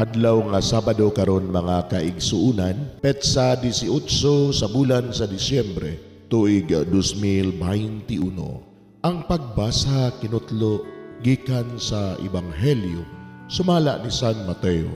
Adlaw nga Sabado karon, mga kaigsuunan, petsa 18 sa bulan sa Disyembre, tuig 2021. Ang pagbasa kinutlo gikan sa Ebanghelyo sumala ni San Mateo,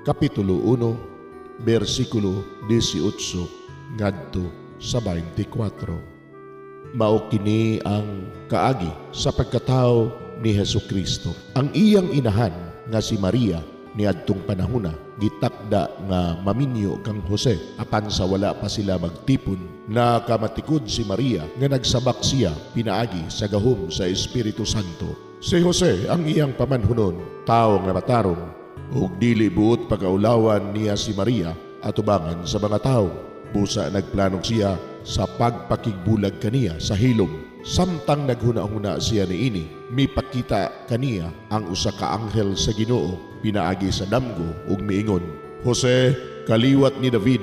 Kapitulo 1, bersikulo 18 ngadto sa 24. Mao kini ang kaagi sa pagkatawo ni Hesus Kristo. Ang iyang inahan nga si Maria niadtong panahona gitakda nga maminyo kang Jose, apan sa wala pa sila magtipon, nakamatikod si Maria nga nagsabak siya pinaagi sa gahom sa Espiritu Santo. Si Jose, ang iyang pamanhunon, tawo nga matarong ug dili buot pagaulawan niya si Maria atubangan sa mga tawo. Busa nagplano siya sa pagpakigbulag kaniya sa hilom. Samtang naghuna-huna siya niini, mipakita kaniya ang usa ka anghel sa Ginoo pinaagi sa damgo ug miingon, "Jose, kaliwat ni David,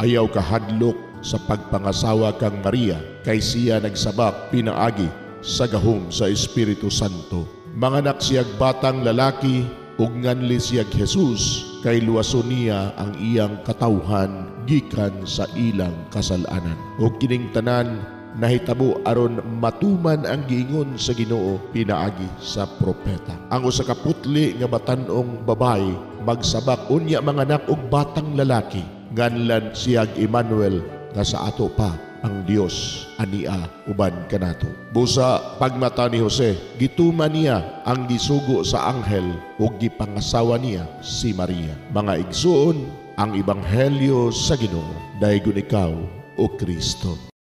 ayaw kahadlok sa pagpangasawa kang Maria kay siya nagsabak pinaagi sa gahom sa Espiritu Santo. Manganak siyag batang lalaki ug nganli siyag Jesus kay luwason niya ang iyang katawhan gikan sa ilang kasal-anan." Ug kining tanan nahitabo aron matuman ang giingon sa Ginoo pinaagi sa propeta. "Ang usa ka putli nga batan-ong babayi magsabak unya manganak og batang lalaki. Nganlan siyag Emmanuel, nga sa ato pa ang Dios ania uban kanato." Busa pagmata ni Jose, gituman niya ang gisugo sa anghel ug gipangasawa niya si Maria. Mga igsuon, ang ebanghelyo sa Ginoo. Daygon ikaw, o Kristo.